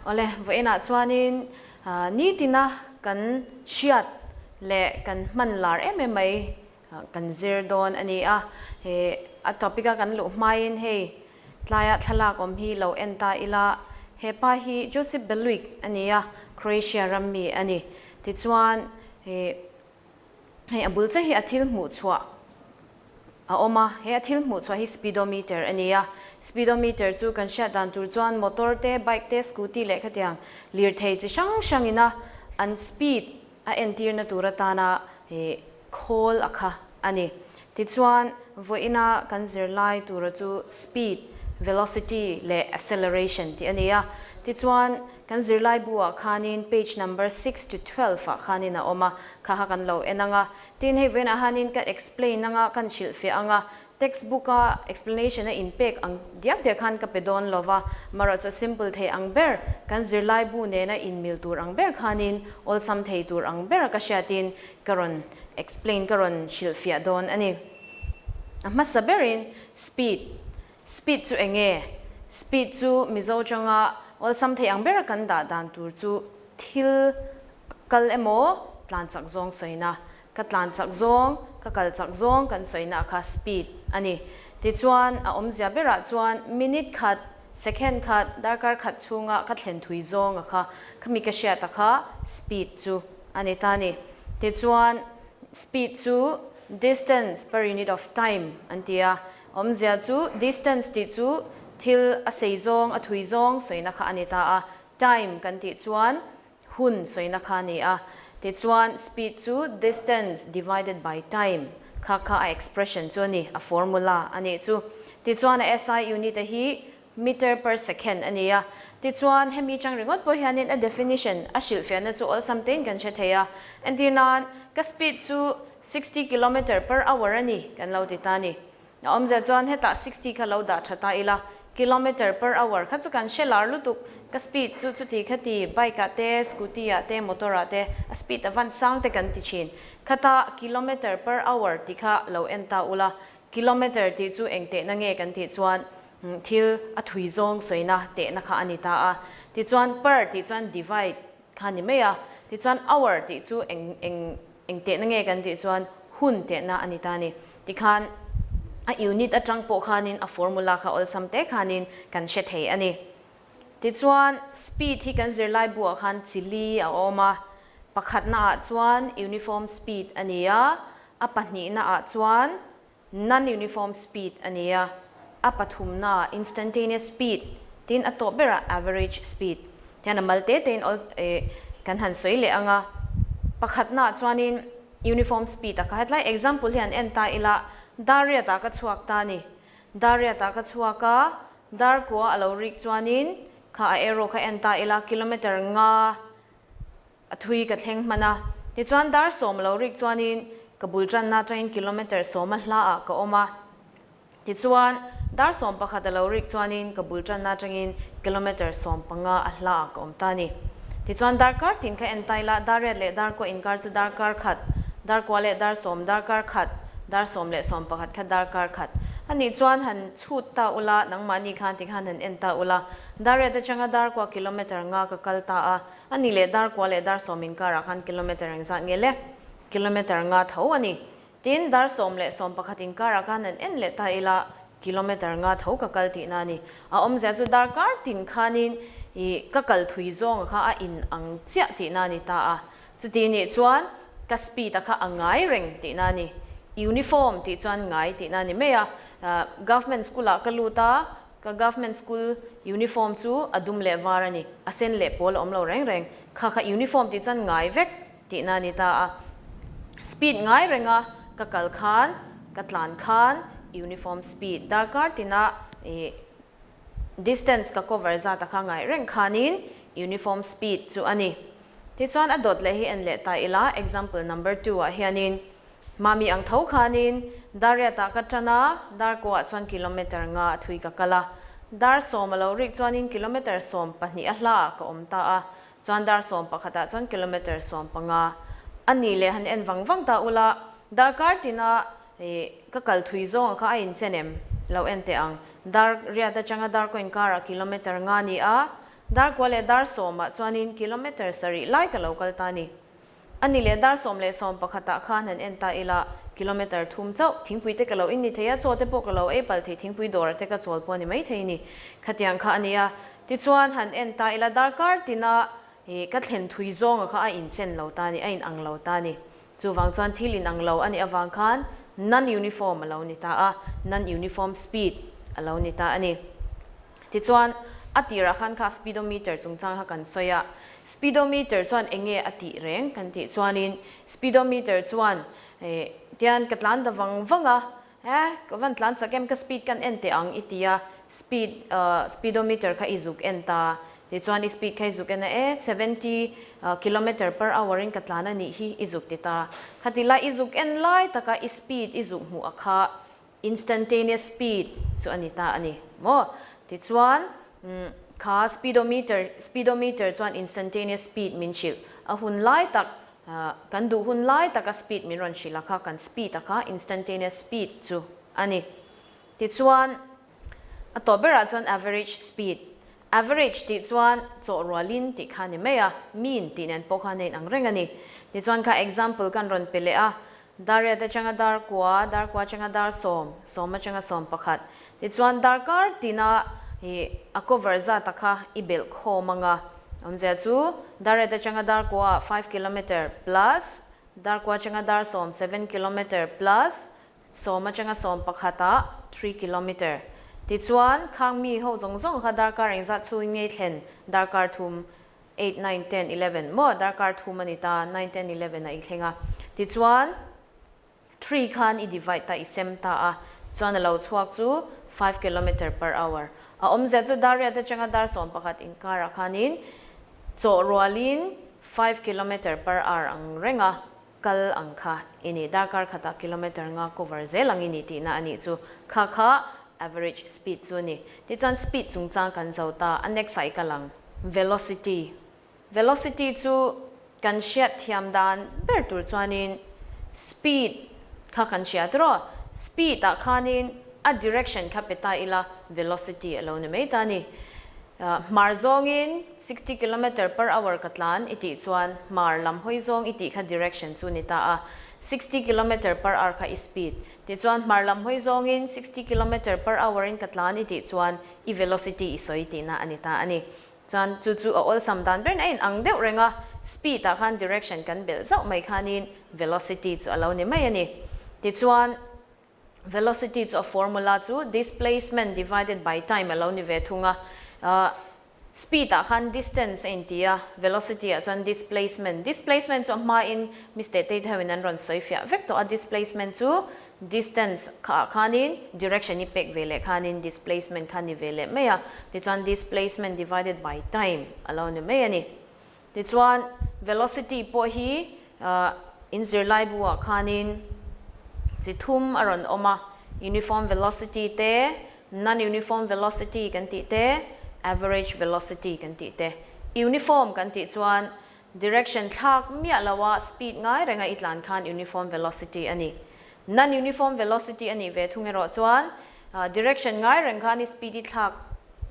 Awle, vawiinah chuanin nitina kan hriat leh kan hman lar em em mai kan zir dawn a ni a. A topic a kan luh hmain hei tlaia thlalak awm hi lo en ta ila, he pa hi Josip Beluik a ni a, Croatia ram mi a ni. Tichuan, Hei a bul che hi a thil hmuh chhuah a awm a, he a thil hmuh chhuah hi speedometer a ni a. Speedometer chu kan hriat dan tur chuan motor te, bike te, scooty leh khatiang lirthei chi hrang hrang ina an speed a entirna tur atana khawl a kha a ni. Tichuan vawiina kan zirlai tura chu speed, velocity leh acceleration tih a ni a. Tichuan Kan zirlai bu ah khanin page number 6 to 12 ah khanin a awm a, kha kha kan lo en ang a. Tin, hei vawiinah hanin ka explain ang a, kan hrilhfiah ang a, textbook a explanation a inpek ang diak diak khan ka pe dawn lo va, marawh chu simple thei ang ber, kan zirlai bu nena inmil tur ang ber khanin awlsam thei tur ang bera ka hriatin ka rawn explain, ka rawn hrilhfiah dawn a ni. A hmasa berin speed. Speed chu eng nge? Speed chu Mizo tanga awlsam thei ang bera kan dah dan tur chu thil kal emaw tlan chak zawng sawina, ka tlan chak zawng, ka kal chak zawng kan sawina kha speed a ni. Tichuan a awmzia berah chuan minute khat, second khat, darkar khat chhunga ka thlen thui zawnga kha khami ka hriata kha speed chu a ni ta a ni. Tichuan speed chu distance per unit of time an ti a. Awmzia chu distance tih chu thil a sei zawng, a thui zawng sawina kha a ni ta a, time kan tih chuan hun sawina kha a ni a. Tichuan speed chu distance divided by time kha kha a expression chu a ni, a formula a nih chu. Tichuan a SI unit a hi meter per second a ni a. Tichuan hemi chang ringawt pawh hianin a definition a hrilhfiahna chu awlsam tein kan hre thei a. Entir nan ka speed chu 60 kilometer per hour a ni kan lo ti ta a ni. A awmzia chuan hetah 60 kha lo dah tha ta ila, kilometer per hour kha chu kan hre lar lutuk, ka speed chu chuti khati bike ah te, scooty ah te, motor ah te a speed a van sang te kan ti thin. Khata kilometer per hour ti kha lo en ta ula, kilometer tih chu eng tehna nge kan tih chuan thil a thui zawng sawina tehna kha a ni ta a. Tichuan per tih chuan divide kha a ni mai a, tichuan hour tih chu eng eng eng tehna nge kan tih chuan hun tehna a ni ta a ni. Tikhan a unit atang pawh khanin a formula kha awlsam te khanin kan hre thei a ni. Tichuan speed hi kan zirlai buah khan chili a awm a, pakhatna ah chuan uniform speed a ni a, a pahnihna ah chuan non-uniform speed a ni a, a pathumna ah instantaneous speed tin a tawp berah average speed tihian a mal te tein awl kan han sawi leh ang a. Pakhatna ah chuanin uniform speed a kha hetlai example hi han en ta ila dar riat ah ka chhuak ta a ni. Dar riat ah ka chhuak a, dar kua a lo rik chuanin kha a arrow kha en ta ila kilometer nga A thui ka thleng hman a, tichuan dar 10 lo rik chuanin ka bul tanna atangin kilometre 10 a hla ah ka awm a. Tichuan dar 11 a lo rik chuanin ka bul tanna atangin kilometre 15 a hla ah ka awm ta a ni. Tichuan darkar tin ka en taila dar 8 leh dar 9 inkar chu darkar khat, dar 9 leh dar 10 darkar khat, dar 10 leh 11 kha darkar khat. A nih chuan han chhut ta ula, nangmahni khan tikhan han en ta ula, dar 8 atanga dar 9 kilometre nga ka kal ta a, A ni leh dar 9 leh dar 10 inkarah khan kilometre engzat nge le? Kilometre nga tho a ni. Tin, dar 10 leh 11 inkarah khan an en leh ta ila, kilometre nga tho ka kal tihna a ni. A awmzia chu darkar tin khanin i ka kal thui zawnga kha a in ang chiah tihna a ni ta a. Chuti nih chuan ka speed a kha a ngai reng tihna a ni. Uniform tih chuan ngai tihna a ni mai a. Government school ah ka lut a, Ka government school uniform chu a dum leh var a ni, a sen leh pawl a awm lo reng reng. Kha kha uniform tih chuan ngai vek tihna a ni ta a. Speed ngai renga ka kal khan, ka tlan khan uniform speed darkar tina ih distance ka cover zat a kha ngai reng khanin uniform speed chu a ni. Tichuan a dawt leh hi en leh ta ila example number 2 ah hianin Mami ang tho khanin dar 8 ah ka tan a, dar 9 ah chuan kilometre nga a thui ka kal a. Dar 10 a lo rik chuanin kilometre 12 a hla ah ka awm ta a, chuan dar 11 ah chuan kilometre 15 a ni leh han en vang vang ta ula, darkar tina ka kal thui zawng a kha a inchen em? Lo en teh ang. Dar 8 atanga dar 9 inkarah kilometre nga ni a. Dar kua leh dar sawmah chuanin kilometre sarih lai ka lo kal ta a ni. A ni leh dar 11:15 ah khan han en ta ila, kilometre thum chauh, thingpui te ka lo in ni thei a, chaw te pawh ka lo ei palh thei, thingpui dawrah te ka chawl pawh a ni mai thei a ni. Khatiang kha a ni a. Tichuan han en ta ila, darkar tina ka thlen thui zawnga kha a inchen lo ta a ni, a inang lo ta a ni. Chuvang chuan thil inang lo a nih avang khan non-uniform a lo ni ta a, non-uniform speed a lo ni ta a ni. Tichuan, a tirah khan kha speedometer chungchang kha kan sawi a, speedometer chuan eng nge a tih reng kan tih chuanin speedometer chuan tian ka tlan ta vang vang a, Eh, ka van tlan chak em, ka speed kan en teh ang i ti a, speed speedometer kha i zuk en ta, tichuan i speed kha i zuk en a, eh 70 kilometer per hour in ka tlan a nih hi i zuk ti ta. Khati lai i zuk en lai taka i speed i zuk hmuh a kha instantaneous speed chu a ni ta a ni maw? Tichuan kha speedometer speedometer chuan instantaneous speed min hrilh a hun lai tak Kan duh hun lai taka speed min rawn hrilh a kha kan speed a kha instantaneous speed chu a ni. Tichuan, a tawp berah chuan average speed. Average tih chuan chawh rualin tih kha a ni mai a, mean tih nen pawh khan a inang reng a ni. Tichuan kha example kan rawn pe leh a, dar riat atanga dar kua, dar kua atanga dar sawm, sawm atanga 11. Tichuan darkar tina i a cover zat a kha i belh khawm ang a, awmzia chu dar riat atanga dar kua ah five kilometer plus dar kua atanga dar sawm seven kilometer plus sawm atanga 11 ah three kilometer. Tichuan khang mi ho zawng zawng kha darkar engzat chhungin ngei thlen darkar thum eight nine ten eleven maw darkar thum a ni ta nine ten eleven ah i thleng a. Tichuan. Three khan i divide ta i sem ta a, chuan a lo chhuak chu five kilometer per hour. A awmzia chu dar riat atanga dar 11 inkarah khanin chawh rualin five kilometer per hour ang renga kal ang kha i ni. Darkar khatah kilometer nga cover zel ang i ni tihna a nih chu. Kha kha average speed chu a ni. Tichuan speed chungchang kan zo ta, a next ah i kal ang. Velocity. Velocity chu kan hriat thiam dan ber tur chuanin speed kha kan hria tawh. Speed ah khanin a direction kha pe ta ila velocity a lo ni mai ta a ni. Hmar zawngin 60 kilometer per hour ka tlan i tih chuan hmar lam hawi zawng i tih kha direction chu ni ta a. 60 kilometer per hour kha i speed. Tichuan hmar lam hawi zawngin 60 kilometer per hour in ka tlan i tih chuan i velocity i sawi tihna a ni ta a ni. Chuan chu chu a awlsam dan ber in a in ang deuh reng a, speed ah khan direction kan belh zauh mai khanin velocity chu a lo ni mai a ni. Tichuan velocity chu a formula chu displacement divided by time a lo ni ve thung a, speed ah khan distance a inti a, velocity ah chuan displacement. Displacement chu a hmain Mister Tate ho in an rawn sawi fiah vek tawh a, displacement chu Distance kha ah khanin direction i pek ve leh khanin displacement kha ni ve leh mai a, tichuan displacement divided by time a lo ni mai a ni. Tichuan velocity pawh hi in zirlai bu ah khanin chi thum a rawn awm a, uniform velocity te, non-uniform velocity kan tih te, average velocity kan tih te. Uniform kan tih chuan Direction thlak miah lo a speed ngai renga i tlan khan uniform velocity a ni. Non-uniform velocity a nih ve thung erawh chuan direction ngai reng khan i speed i thlak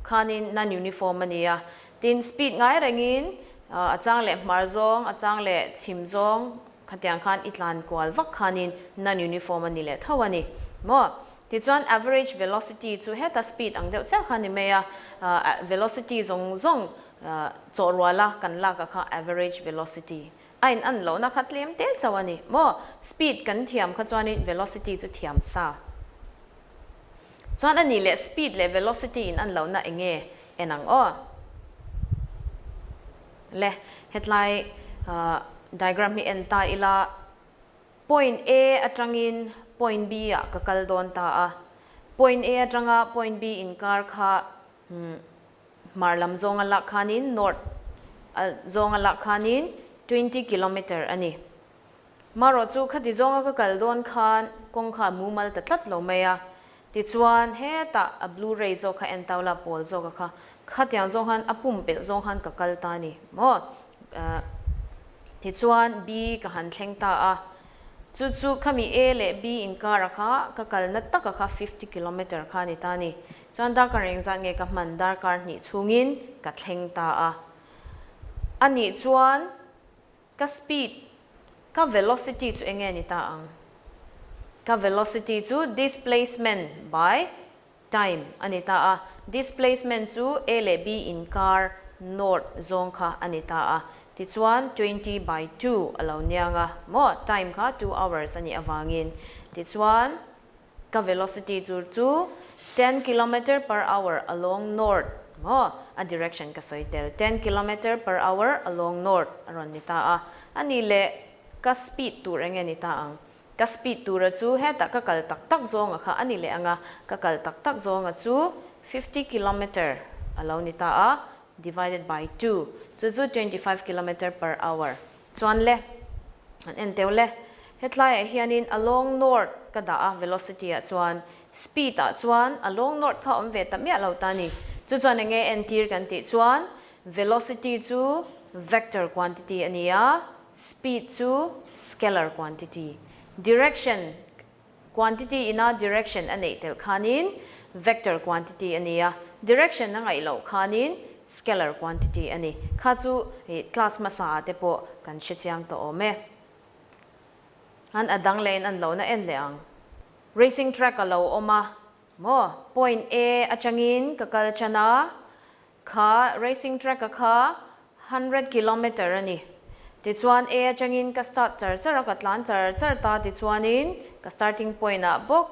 khanin non-uniform a ni a. Tin, speed ngai rengin a chang leh hmar zawng, a chang leh chhim zawng khatiang khan i tlan kual vak khanin non-uniform a ni leh tho a ni. Maw? Tichuan average velocity chu heta speed ang deuh chiah kha a ni mai a, velocity zawng zawng Chawh ruala kan lak a kha average velocity a in an lohna kha tlem tel chauh a ni maw? Speed kan thiam kha chuanin velocity chu thiam sa. Chuan a nih leh speed leh velocity in an lohna eng nge en ang aw? Le hetlai diagram hi en ta ila point A atangin point B ah ka kal dawn ta a. Point A atanga point B inkar kha Hmar lam zawnga lak khanin North a zawnga lak khanin 20 kilometer a ni. Marawh chu khati zawnga ka kal dawn khan kawng kha a mumal ta tlat lo mai a. Tichuan hetah a blue ray zawk kha en tau la pawl zawk a kha khatiang zawng khan a pumpelh zawng khan ka kal ta a ni maw. Tichuan B ka han thleng ta a. Chu chu khami A leh B inkara kha ka kalna taka kha 50 kilometer kha a ni ta a ni. Chuan darkar engzat nge ka hman darkar hnih chhungin ka thleng ta a. A nih chuan ka speed, ka velocity chu enge ni ta ang? Ka velocity chu displacement by time a ni ta a. Displacement chu A leh B inkar north zawng kha a ni ta a. Tichuan 20 by 2 a lo niang a maw? Time kha 2 hours a nih avangin. Tichuan Ka velocity tur chu ten kilometer per hour along north maw? A direction ka sawi tel. Ten kilometer per hour along north a rawn ni ta a. A nih leh ka speed tur enge ni ta ang? Ka speed tura chu hetah ka kal tak tak zawnga kha a ni leh ang a, ka kal tak tak zawnga chu 50 kilometer a lo ni ta a, divided by 2, chu chu 25 kilometer per hour. Chuan le, an en teuh le. Hetlaiah hianin along north ka dah a, velocity ah chuan speed ah chuan along north kha awm ve ta miah lo ta a ni. Chu chuan enge entir kan tih chuan velocity chu vector quantity a ni a, speed chu scalar quantity. Direction Quantity ina direction a neih telh khanin vector quantity a ni a, direction a ngaih loh khanin scalar quantity a ni. Kha chu class hmasa ah te pawh kan hre chiang tawh awm e. An a dang leh in an lohna en leh ang. Racing track a lo awm a maw? Point A atangin ka kal tan a, Kha racing track a kha 100 kilometre a ni. Tichuan A atangin ka start char char a, ka tlan char char ta tichuanin ka starting point ah bawk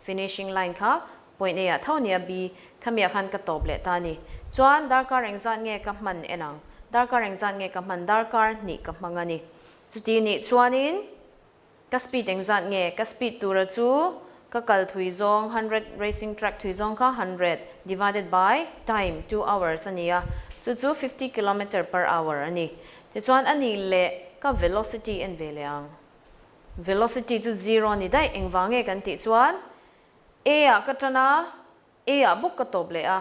finishing line kha point A ah tho nia B khamiah khan ka tawp leh ta a ni. Chuan darkar engzat nge ka hman en ang? Darkar engzat nge ka hman? Darkar hnih ka hmang a ni. Chuti nih chuanin. Ka speed engzat nge? Ka speed tura chu ka kal thui zawng 100 racing track thui zawng kha 100 divided by time 2 hours a ni a, chu chu 50 kilometer per hour a ni. Tichuan a nih leh ka velocity en ve leh ang. Velocity chu zero a ni daih engvang nge kan tih chuan A ah ka tan a, A ah bawk ka tawp leh a.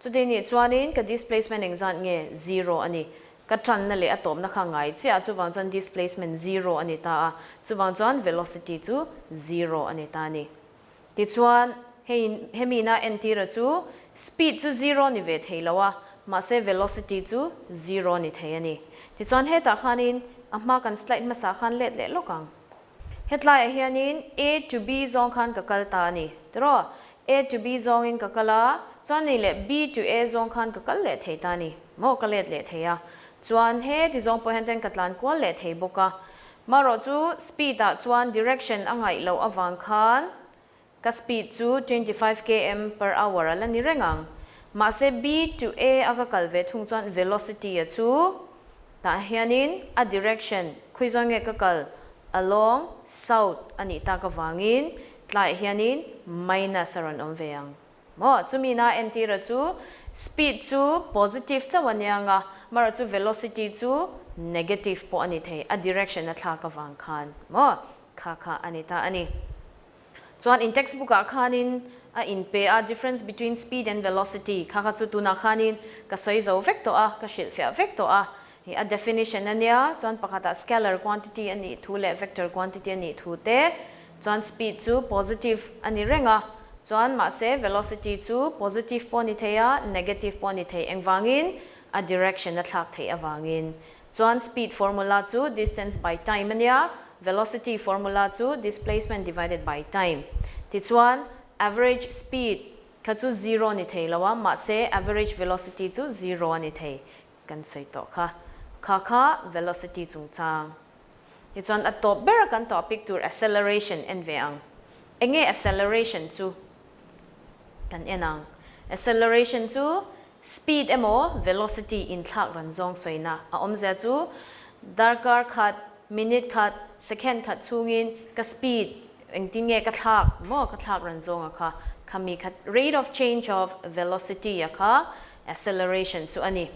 Chuti nih chuanin ka displacement engzat nge? Zero a ni. Ka tanna leh a tawpna kha ngai chiah a, chuvang chuan displacement zero a ni ta a, chuvang chuan velocity chu zero a ni ta a ni. Tichuan, hei hemi ina entira chu speed chu zero ni ve thei lo a, mahse velocity chu zero ni thei a ni. Tichuan hetah khanin a hma kan slide hmasa khan let leh lawk ang. Hetlaiah hianin A to B zawng khan ka kal ta a ni. Tiraw? A to B zawngin ka kal a, chuan ni leh B to A zawng khan ka kal leh thei ta a ni. Maw ka let leh thei a. Chuan he ti zawng pawh hian ten ka tlan kual leh thei bawk a. Marawh chu speed ah chuan direction a ngaih loh avang khan Ka speed chu 25 km per hour a la ni reng ang. Mahse B to A a ka kal ve thung chuan velocity a chu tah hianin a direction khawi zawn nge ka kal along south a nih tak avangin tlaiah hianin minus a rawn awm ve ang. Maw? Chumi na entir a chu speed chu positive chauh a nia nga, marawh chu velocity chu negative pawh a ni thei a direction a thlak avang khan. Maw? Kha kha a ni ta a ni. Chuan in textbook ah khanin a inpe a, difference between speed and velocity kha kha chu tunah khanin ka sawi zo vek tawh a, ka hrilhfiah vek tawh a. Hei a definition a nia, chuan pakhatah scalar quantity a nih thu leh vector quantity a nih thu te, chuan speed chu positive a ni reng a, chuan mahse velocity chu positive pawh a ni thei a, negative pawh a ni thei, engvangin a direction a thlak theih avangin. Chuan speed formula chu distance by time a nia, velocity formula chu displacement divided by time. Tichuan average speed kha chu zero ni thei lo a, mahse average velocity chu zero a ni thei kan sawi tawh kha. Kha kha velocity chungchang. Tichuan a tawp ber a kan topic tur acceleration en ve ang. Enge acceleration chu? Kan en ang. Acceleration chu speed emaw velocity inthlak ran zawng sawina a awmzia chu darkar khat, minute khat, second khat chhungin ka speed engtin nge ka thlak maw ka thlak ran zawnga kha khami kha rate of change of velocity a kha acceleration chu a ni.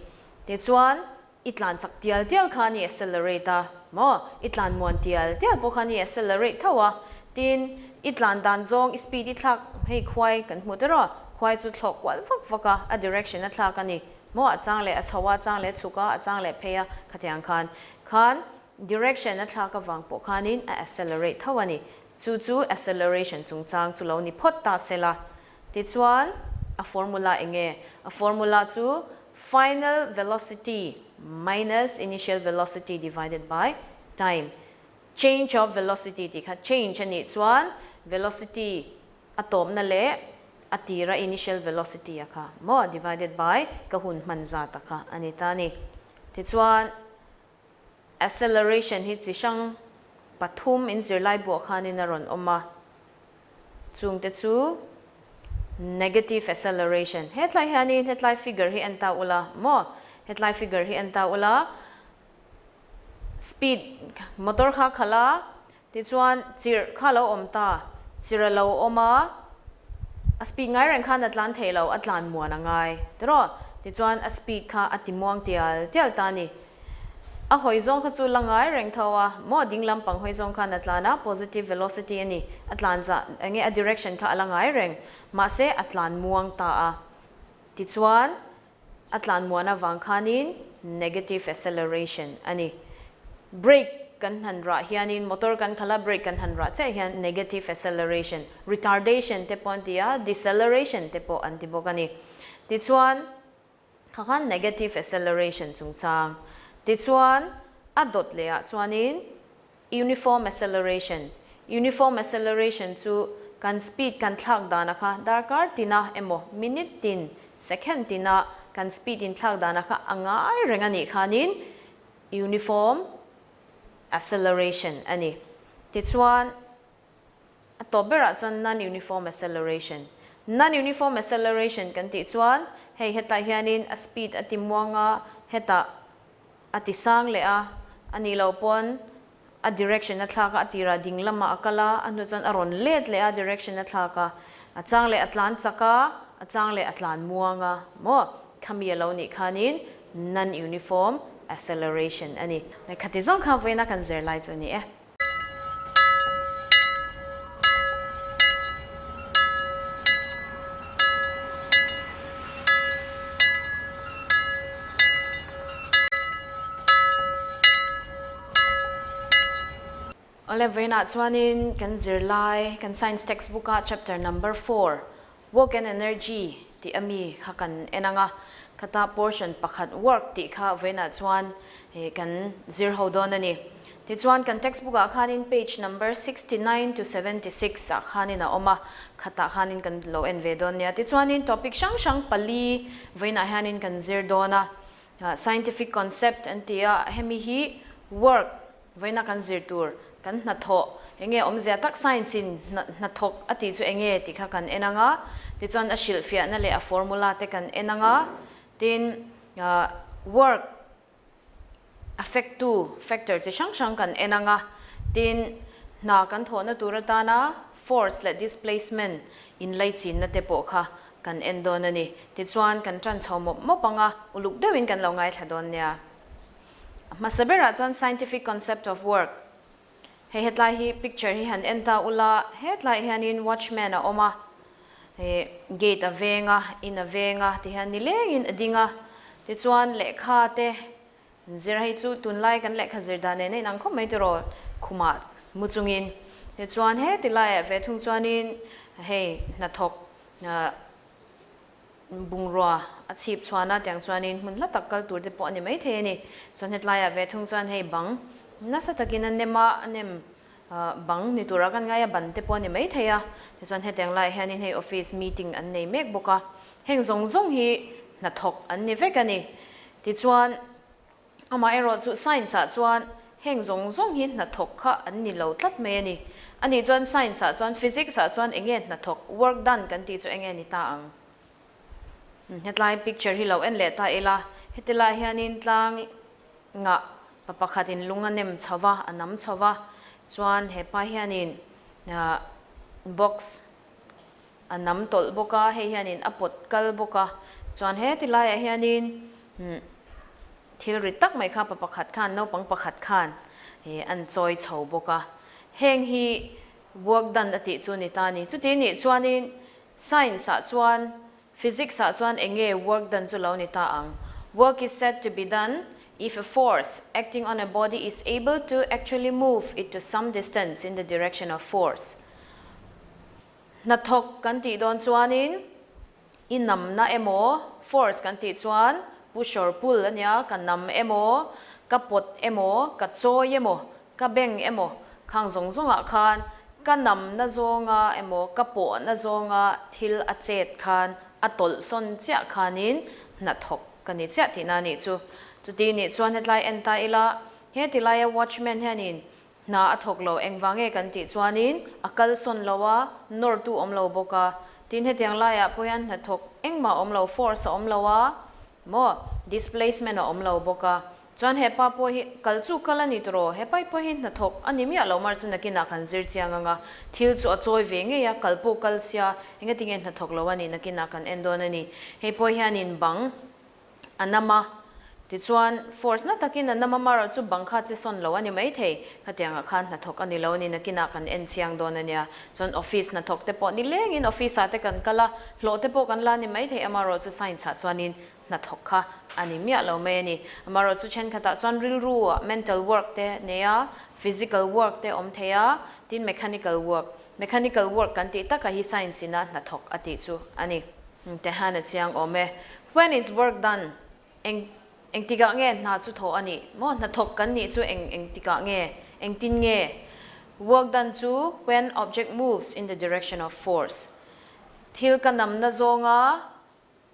Tichuan I tlan chak tial tial kha ni accelerate a maw? I tlan muan tial tial pawh kha ni accelerate tho a. Tin, i tlan dan zawng i speed i thlak hei khuai kan hmu tiraw? Khuai chu thlawk kual vak vak a, a direction a thlak a ni maw? A chang leh a chho a, a chang leh a chhuk a, a chang leh phei a, khatiang khan khan direction a thlak avang pawh khanin a accelerate tho a ni. Chu chu acceleration chungchang chu lo ni phawt ta se la. Tichuan, a formula eng nge? A formula chu. final velocity minus initial velocity divided by time. Change of velocity tih kha change a nih chuan velocity a tawpna leh a tira initial velocity a kha maw divided by ka hun hman zat a kha a ni ta a ni. Tichuan acceleration hi chi hrang pathum in zirlai buah khanin a rawn awm a, chungte chu negative acceleration. Hetlai hianin hetlai figure hi en ta ula maw hetlai figure hi en ta ula Speed motor kha khalh a, tichuan chirh kha lo awm ta, chirh a lo awm a, a speed ngai reng khan a tlan thei lo, a tlan muan a ngai tiraw? Tichuan a speed kha a ti muang tial tial ta a ni. A hawi zawng kha chu la ngai reng tho a, maw ding lampang hawi zawng khan a tlan a, positive velocity a ni, a tlan zah enge a direction kha a la ngai reng, mahse a tlan muang ta a, tichuan A tlan muan avang khanin negative acceleration a ni. Brake kan han rah hianin motor kan khalh a, brake kan han rah chiah hian negative acceleration, retardation te pawh an ti a, deceleration te pawh an ti bawk a ni. Tichuan, kha khan negative acceleration chungchang. Tichuan, a dawt leh ah chuanin Uniform acceleration, Uniform acceleration chu kan speed kan thlak dana kha darkar tina emaw minute tin, second tina kan speed in thlak dana kha a ngai reng a nih khanin uniform acceleration a ni. Tichuan a tawp berah chuan non-uniform acceleration. Non-uniform acceleration kan tih chuan hei hetah hianin a speed a ti muang a, hetah A ti sang leh a, a nih loh pawn a direction a thlak a, a tirah ding lamah a kal a, a hnu chuan a rawn let leh a, direction a thlak a, a chang leh a tlan chak a, a chang leh a tlan muang a, maw? Khami a lo nih khanin non-uniform acceleration a ni. Khati zawng kha vawiina kan zir lai chu a ni e. Awle vawiinah chuanin kan zirlai kan science textbook a chapter number 4 Work and Energy tih ami kha kan en ang a, khata portion pakhat work tih kha vawiinah chuan kan zir ho dawn a ni. Tichuan kan textbook ah khanin page number 69 to 76 ah khanin a awm a, khatah khanin kan lo en ve dawn nia. Tichuanin topic hrang hrang pali vawiinah hianin kan zir dawn a, scientific concept an ti a, hemi hi work Vawiina kan zir tur, kan hnathawh enge awmzia tak science in hnathawk a tih chu enge tih kha kan en ang a, tichuan a hrilhfiahna leh a formula te kan en ang a, tin work affect tu factor chi hrang hrang kan en ang a, tin hna kan thawhna tur atana force leh displacement inlaichinna te pawh kha kan en dawn a ni. Tichuan kan tan chho mawp mawp ang a, uluk deuhin kan lo ngaithla dawn nia. A hmasa berah chuan scientific concept of work. Hei hetlai hi picture hi han en ta ula, hetlaiah hianin watchman a awm a, ih gate a veng a, in a veng a tihian nilengin a ding a, tichuan lehkha te an zir a, hei chu tunlai kan lehkha zir dan nen a inang khawp mai tiraw khumah mu chungin. Tichuan heti laiah ve thung chuanin hei hnathawk ah Bungrua a chhip chhuan a, tiang chuanin hmun hla tak kal tur te pawh a ni maithei a ni. Chuan hetlaiah ve thung chuan hei bang nasa takin a nem a, a nem bang ni tura kan ngai a, ban te pawh a ni maithei a. Tichuan hetiang laiah hianin hei office meeting an nei mek bawk a, heng zawng zawng hi hnathawk an ni vek a ni. Tichuan. Amaherawh chu science ah chuan heng zawng zawng hi hnathawk kha an ni lo tlat mai a ni. Ani chuan science ah chuan physics ah chuan enge hnathawk, work done kan tih chu enge ni ta ang? Hetlai picture hi lo en leh ta ila, heti lai hianin tlang ngah pa pakhatin lung a nem chho va, a nam chho va, chuan hepa hianin box A nam tawlh bawk a, hei hianin a pawt kal bawk a, chuan heti laiah hianin thil ri tak mai kha pa pakhat khan naupang pakhat khan an chawi chho bawk a, heng hi work done a tih chu ni ta a ni. Chuti nih chuanin science ah chuan physics ah chuan eng nge work done chu lo ni ta ang? Work is said to be done if a force acting on a body is able to actually move it to some distance in the direction of force. Hnathawk kan tih dawn chuanin i namna emaw force kan tih chuan Push or pull a nia, ka nam emaw, ka pawt emaw, ka chawi emaw, ka beng emaw, khang zawng zawngah khan ka namna zawnga emaw ka pawhna zawnga thil a chet khan a tawlh sawn chiah khanin hnathawk ka ni chiah tihna a nih chu. Chuti nih chuan hetlai en ta ila, he tilaia watchman hianin Hna a thawk lo, engvang nge kan tih chuanin a kal sawn lo a, nawrtu awm lo bawk a. Tin, hetiang laiah pawh hian hnathawk engmah a awm lo, force a awm lo a, maw, displacement a awm lo bawk a. Chuan he pa pawh hi kal chu kal a ni tawh, he pa pawh hi hnathawk a ni miah lo mar chu nakinah kan zir chiang ang a, thil chu a chawi ve ngei a, kal pawh kal sia, engatinge hnathawk lo a nih nakinah kan en dawn a ni. Hei pawh hianin bang. A nam a, tichuan force na takin a nam a, marawh chu bang kha che sawn lo a ni maithei, khatiangah khan hnathawk a ni lo a ni, nakinah kan en chiang dawn a nia. Chuan office hnathawk te pawh ni lengin office ah te kan kal a, hlawh te pawh kan la ni maithei, amarawh chu science ah chuanin hnathawk kha a ni miah lo mai a ni. Amarawh chu thenkhatah chuan rilru ah mental work te nei a, physical work te awm thei a, tin mechanical work, mechanical work kan tih takah hi science ina hnathawk a tih chu a ni. Tehan a chiang awm e. When is work done? Eng engtikah nge hna chu thawh a nih? Maw hnathawk kan nih chu eng engtikah nge? Engtin nge? Work done chu when object moves in the direction of force. Thil ka namna zawnga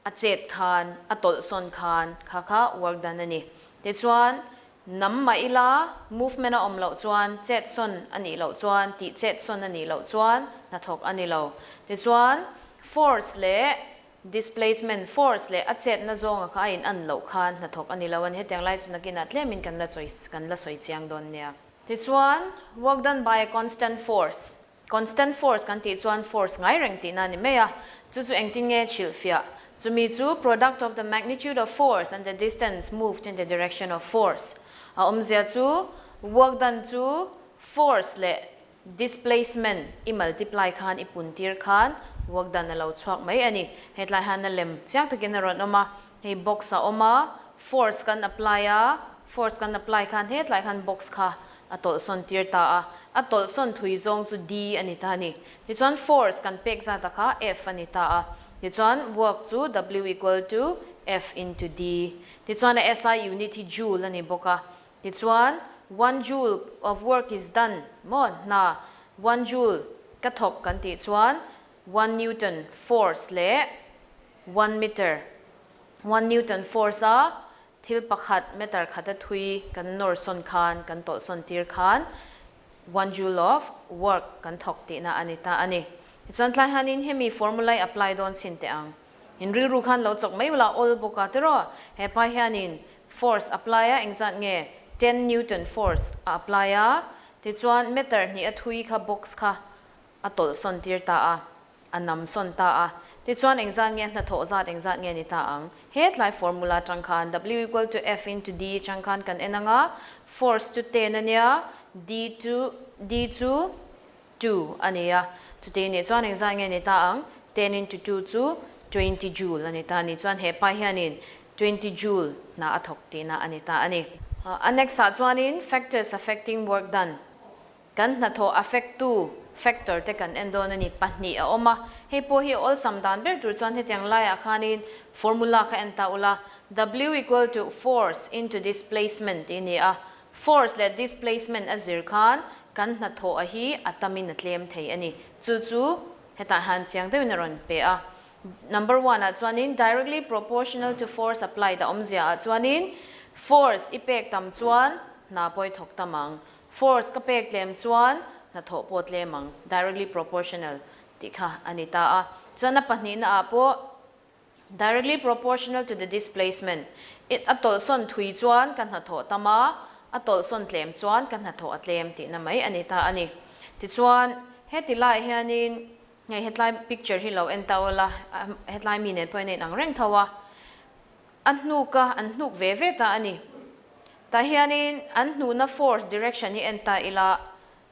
a chet khan, a tawlh sawn khan kha kha work done a ni. Tichuan, nam mah ila movement a awm loh chuan chet sawn a nih loh chuan, tih chet sawn a nih loh chuan hnathawk a ni lo. Tichuan, force leh Displacement force leh a chetna zawnga kha a in an loh khan hnathawk a ni lo a ni. Hetiang lai chu nakinah tlemin kan la chawi kan la sawi chiang dawn nia. Tichuan, work done by a constant force, constant force kan tih chuan force ngai reng tihna a ni mai a, chu chu engtin nge hrilhfiah? Chumi chu product of the magnitude of force and the distance moved in the direction of force. A awmzia chu work done chu force leh Displacement i multiply khan i pun tir khan work done a lo chhuak mai a ni. Hetlai hian a lem chiang takin a rawn awm a, hei box a awm a, force kan apply a, force kan apply khan hetlai khan box kha a tawlhsawn tir ta a, a tawlhsawn thui zawng chu D a ni ta a ni. Tichuan force kan pek zata kha F a ni ta a, tichuan work chu W equal to F into D. Tichuan a SI unit hi joule a ni bawk a, Tichuan, one joule of work is done maw hna one joule ka thawk kan tih chuan one newton force leh one meter, one newton force a thil pakhat meter khata thui kan nawr sawn khan kan tawlh sawn tir khan one joule of work kan thawk tihna a ni ta a ni. Tichuan tlai hianin hemi formula i apply dawn chhin teh ang. In rilru khan lo chawk mai ula awl bawk a tiraw? Hepa hianin force apply a engzat nge ten newton force a apply a, tichuan meter hnih a thui kha box kha a tawlh sawn tir ta a, a nam sawn ta a, tichuan engzat nge hnathawh zat engzat nge ni ta ang? Hetlai formula atang khan W equal to F into D atang khan kan en ang a, force chu ten a nia, D chu D chu 2 a ni a, chutih nih chuan engzat nge ni ta ang? Ten into 2 chu 20 joule a ni ta a ni. Chuan he pa hianin 20 joule hna a thawk tihna a ni ta a ni. A next ah chuanin factors affecting work done kan hnathawh affect tu factor te kan en dawn a ni. Pahnih a awm a, hei pawh hi awlsam dan ber tur chuan hetiang laiah khanin formula kha en ta ula, W equal to force into displacement tih a ni a, Force leh displacement a zir khan kan hnathawh a hi a tamin a tlem thei a ni. Chu chu hetah hian chiang deuhin a rawn pe a. Number one ah chuanin directly proportional to force applied a awmzia ah chuanin force i pek tam chuan hna pawh i thawk tam ang. Force ka pek tlem chuan hnathawh pawh tlem ang. Directly proportional tih kha a ni ta a. Chuan a pahnihna ah pawh Directly proportional to the displacement, It a tawlhsawn thui chuan ka hnathawh tam a, a tawlhsawn tlem chuan ka hnathawh a tlem tihna mai a ni ta a ni. Tichuan, heti laiah hianin hei hetlai picture hi lo en ta ula, hetlai mi nen pawh hian a inang reng tho a, a hnuk a, an hnuk ve ve ta a ni. Tah hianin an hnuhna force direction hi en ta ila,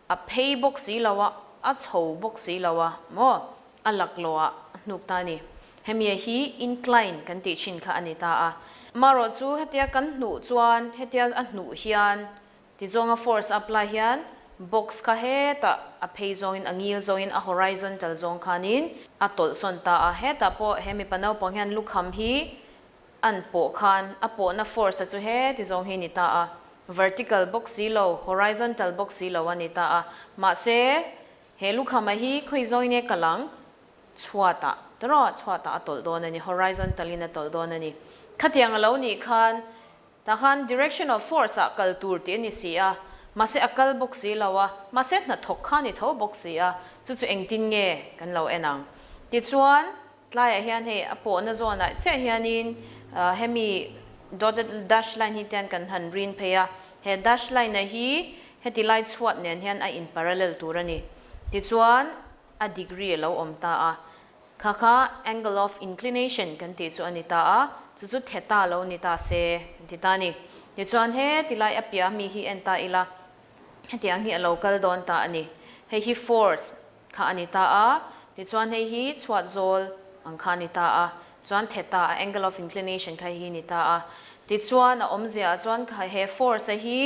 A phei bawk si lo a, a chho bawk si lo a maw? A laklawh ah a hnuk ta a ni. Hemi a hi incline kan tih thin kha a ni ta a. Marawh chu hetia kan hnuh chuan hetia a hnuh hian tizawnga force a apply hian box kha hetah a phei zawngin a ngil zawngin a horizontal zawng khanin a tawlh sawn ta a. Hetah pawh he mipa naupang hian lukham hi. An pawh khan a pawhna force a chu heti zawng hi ni ta a, vertical bawk si lo, horizontal bawk si lo a ni ta a. Mahse, he lukhama hi khawi zawngin nge kal ang? Chhuatah, tawrh chhuatah a tawlh dawn a ni, horizontal in a tawlh dawn a ni. Khatiang a lo nih khan Tah khan direction of force ah kal tur tih a ni si a, mahse a kal bawk si lo a, mahse hnathawk kha a ni tho bawk si a, chu chu engtin nge kan lo en ang. Tichuan, tlaiah hian hei a pawhna zawnah chiah hianin hemi dotted dash line hi tian kan han rin phei a, he dash line a hi heti lai chhuat nen hian a in parallel tur a ni. Tichuan, a degree a lo awm ta a, Kha kha angle of inclination kan tih chu a ni ta a, chu chu theta lo ni ta se kan ti ta a ni. Tichuan he tilai a piah mi hi en ta ila, hetiang hi a lo kal dawn ta a ni. Hei hi force kha a ni ta a, tichuan hei hi chhuat zawl ang kha a ni ta a, chuan theta a angle of inclination kha hei hi ni ta a. Tichuan a awmzia ah chuan he force a hi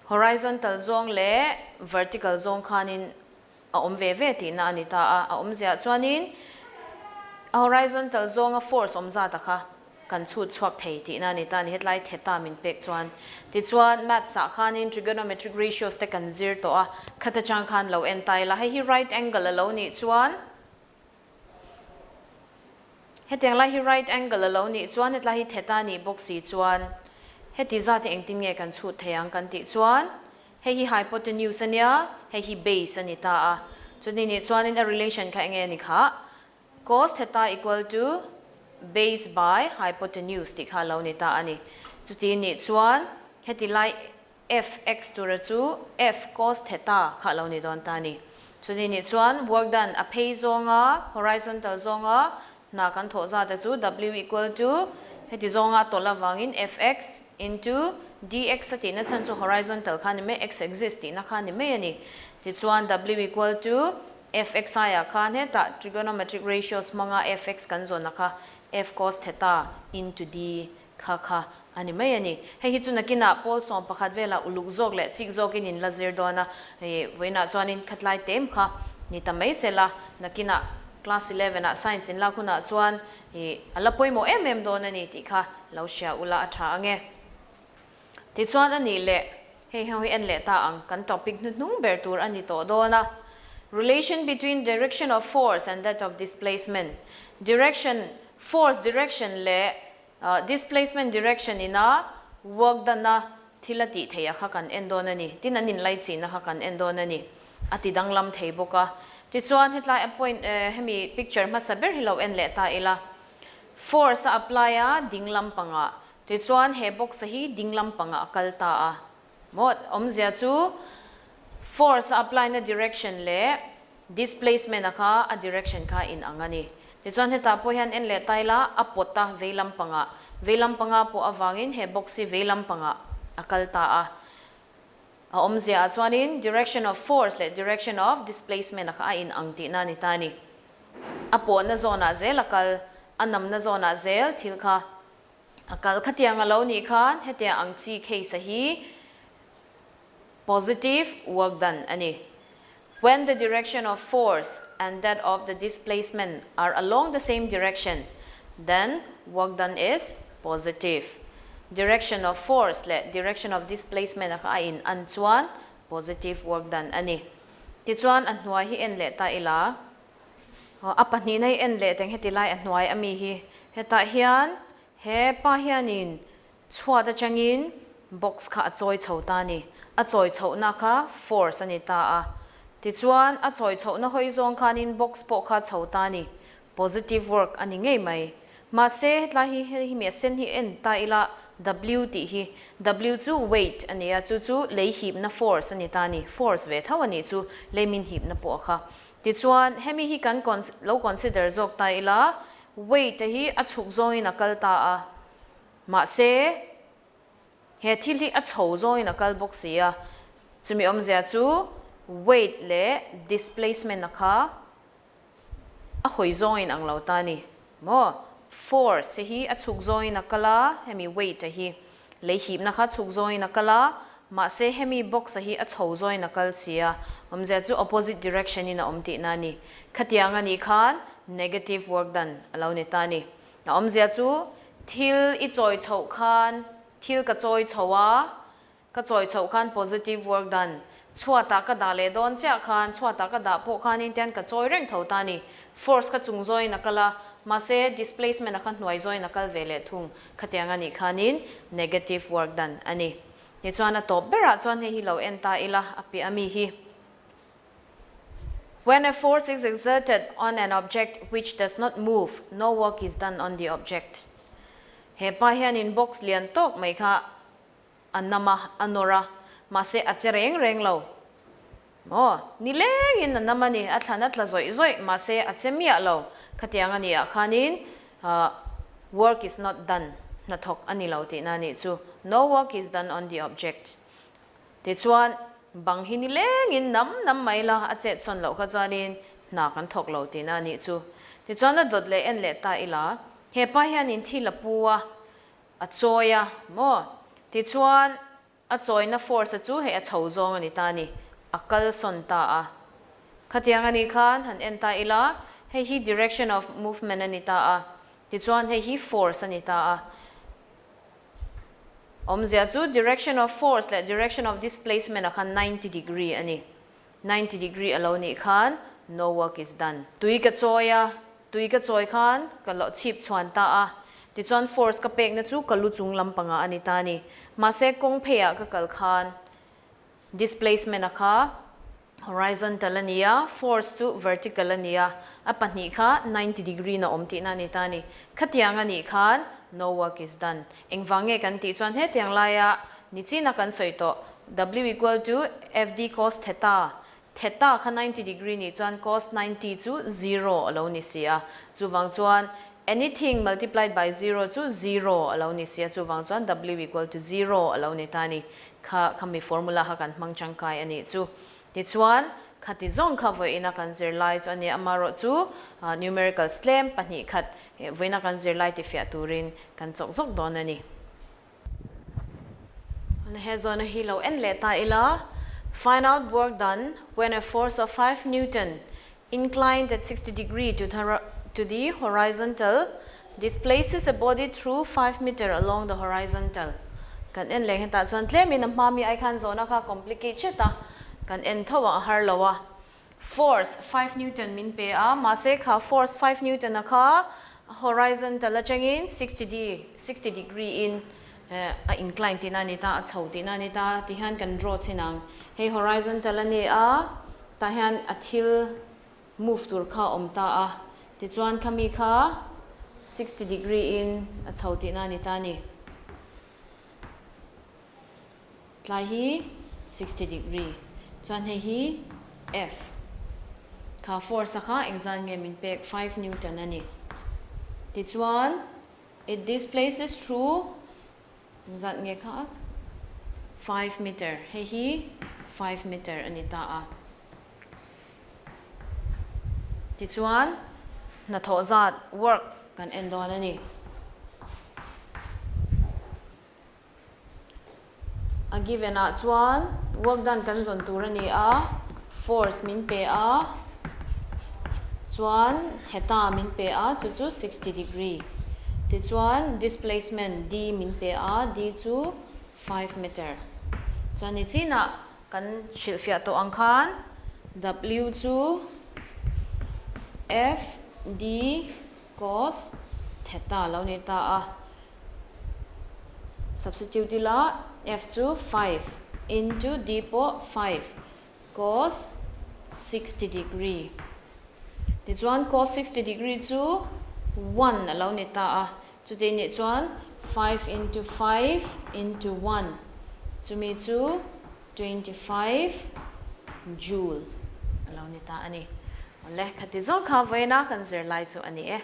horizontal zawng leh vertical zawng khanin a awm ve ve tihna a ni ta a, a awmziah chuanin a horizontal zawnga force awm zata kha kan chhut chhuak thei tihna a ni ta a ni, hetlai theta min pek chuan. Tichuan maths ah khanin trigonometric ratios te kan zir tawh a, khata chang khan lo en ta ila, hei hi right angle a lo nih chuan, Hetiang lai hi right angle a lo nih chuan hetlai hi theta nih bawk si chuan heti zat hi engtin nge kan chhut thei ang kan tih chuan hei hi hypotenuse a nia, hei hi base a ni ta a. Chutih nih chuanin a relation kha enge a ni khah? Cos theta equal to base by hypotenuse tih kha a lo ni ta a ni. Chuti nih chuan heti lai Fx tura chu F cos theta kha a lo ni dawn ta a ni. Chuni nih chuan work done a phei zawnga, horizontal zawnga hna kan thawh zat a chu W equal to heti zawnga a tawlh avangin Fx into dx a tihna chhan chu horizontal kha a ni mai, x axis tihna kha a ni mai a ni. Tichuan W equal to Fx aiah khan hetah trigonometric ratios hmanga Fx kan zawnna kha F cos theta into d Kha kha a ni mai a ni. Hei hi chu nakinah pawl 11 velah uluk zawk leh chik zawkin in la zir dawn a, hei vawiinah chuanin khatlai tem kha ni ta mai se la, nakinah class 11 ah science in lak hunah chuan ih a la pawimawh em em dawn a ni tih kha lo hria ula a tha ang e. Tichuan a nih leh hei ho hi en leh ta ang, kan topic hnuhnung ber tur a ni tawh dawn a, Relation between direction of force and that of displacement, direction, force direction leh Displacement direction ina work dana thil a tih theih a kha kan en dawn a ni. Tin, an inlaichihna kha kan en dawn a ni. A ti danglam thei bawk a. Tichuan, hetlai a point hemi picture hmasa ber hi lo en leh ta ila. Force a apply a ding lampangah. Tichuan, he box a hi ding lampangah a kal ta a. Maw awmzia chu force a apply na direction leh displacement a kha a direction kha in ang a ni. Tichuan hetah pawh hian en leh ta ila a pawt a vei lampangah, vei lampanga pawh avangin he box hi vei lampangah a kal ta a. A awmzia ah chuanin direction of force leh direction of displacement a kha a in ang tihna a ni ta a ni. A pawhna zawnah zel a kal, a namna zawnah zel thil kha A kal khatiang a lo nih khan hetiang ang chi case a hi positive work done a ni. When the direction of force and that of the displacement are along the same direction, then work done is positive. Direction of force leh direction of displacement a kha a in an chuan positive work done a ni. Tichuan a hnuai hi en leh ta ila. A pahnihna hi en leh teng heti lai a hnuai a mi hi. Hetah hian he pa hianin chhuat atangin box kha a chawi chho ta a ni. A chawi chhohna kha force a ni ta a. Tichuan a chawi chhohna hawi zawng khanin box pawh kha chho ta a ni. Positive work a ni ngei mai. Mahse hetlai hi hei hi mi a sen hi en ta ila W tih hi W chu weight a ni a, chu chu lei hipna force a ni ta a ni. Force ve tho a nih chu lei min hipna pawh kha. Tichuan, hemi hi kan lo consider zawk ta ila, weight a hi a chhuk zawngin a kal ta a, mahse he thil hi a chho zawngin a kal bawk si a, chumi awmzia chu weight leh displacement a kha a hawi zawngin ang lo ta a ni maw? Force hi a chhuk zawngin a kal a, hemi weight a hi Lei hipna kha chhuk zawngin a kal a, mahse hemi box a hi a chho zawngin a kal si a, awmzia chu opposite direction in a awm tihna a ni. Khatiang a nih khan negative work done a lo ni ta a ni. A awmzia chu Thil i chawi chhoh khan thil ka chawi chho a, ka chawi chhoh khan positive work done. Chhuatah ka dah leh dawn chiah khan, chhuatah ka dah pawh khanin tian ka chawi reng tho ta a ni. Force kha chung zawiin a kal a, mahse displacement a kha hnuai zawiin a kal ve leh thung. Khatiang a nih khanin negative work done a ni. Tichuan a tawp berah chuan hei hi lo en ta ila a piah ami hi. When a force is exerted on an object which does not move, no work is done on the object. He pa hianin box lian tawk mai kha a nam a, a nawr a, mahse a che reng reng lo. Maw? Ni lengin a nam a ni, a thlan a tla zawih zawih, mahse a che miah lo. Khatiang a nih ah khanin work is not done, hnathawk a ni lo tihna a nih chu. No work is done on the object. Tichuan, bang hi ni lengin nam nam mai la, a chet sawn loh kha chuanin hna kan thawk lo tihna a nih chu. Tichuan a dawt leh en leh ta ila, he pa hianin thil a pu a, a chawi a maw? Tichuan, a chawina force a chu hei a chho zawng a ni ta a ni, a kal sawn ta a. Khatiang a nih khan han en ta ila, hei hi direction of movement a ni ta a, tichuan hei hi force a ni ta a. Awmzia chu direction of force leh direction of displacement ah khan 90 degree a ni. 90 degree a lo nih khan no work is done. Tui ka chawi a, tui ka chawi khan ka lo chhip chhuan ta a, tichuan force ka pekna chu ka lu chung lampangah a ni ta a ni. Mahse kawng pheiah ka kal khan Displacement a kha horizontal a ni a, force chu vertical a ni a, a pahnih kha 90 degree na awm tihna a ni ta a ni. Khatiang a nih khan no work is done. Engvang nge kan tih chuan hetiang laia nichina kan sawi tawh W equal to Fd cos theta, theta kha 90 degree nih chuan cos 90 chu zero a lo ni si a, chuvang chuan anything multiplied by zero chu zero a lo ni si a, chuvang chuan W equal to zero a lo ni ta a ni. Kha kha mi formula kha kan hmang tangkai a nih chu. Tichuan, khati zawng kha vawiina kan zirlai chu a ni. Amaherawh chu numericals tlem 2 khat vawiina kan zirlai tifiah turin kan chawk zawk dawn a ni. He zawhna hi lo en leh ta ila, Find out work done when a force of 5 Newton inclined at 60 degree to to the horizontal displaces a body through 5 meter along the horizontal. Kan en leh hetah chuan tlemin a hma mi ai khan zawhna kha complicate hret a, kan en tho ang a har lo a. Force 5 Newton min pe a, mahse kha force 5 Newton a kha horizontal atangin 60 d 60 degree in a incline tihna a ni ta, a chho tihna a ni ta ti hian kan draw chhin ang. Hei horizontal a ni a, tah hian a thil move tur kha a awm ta a, tichuan khami kha 60 degree in a chho tihna a ni ta a ni. Tlai hi 60 degree, chuan hei hi F. Kha force a kha engzan nge min pek 5 Newton a ni. Tichuan it displaces through engzat nge kha 5 meter, hei hi 5 meter a ni ta a. Tichuan hnathawh zat work kan en dawn a ni. A given ah chuan work done kan zawn tur a ni a, force min pe a, chuan theta min pe a, chu chu 60 degree. Tichuan displacement d min pe a, d chu 5 meter. Chuan ni chinah kan hrilhfiah tawh ang khan W chu F d cos theta lo ni ta a. Substitute ila F chu 5 into D pawh 5 cos 60 degree. Tichuan cos 60 degree chu 1 a lo ni ta a. Chutih nih chuan 5 into 5 into 1 chumi chu 25 joule a lo ni ta a ni. Awle, khati zawng kha vawiina kan zirlai chu a ni e.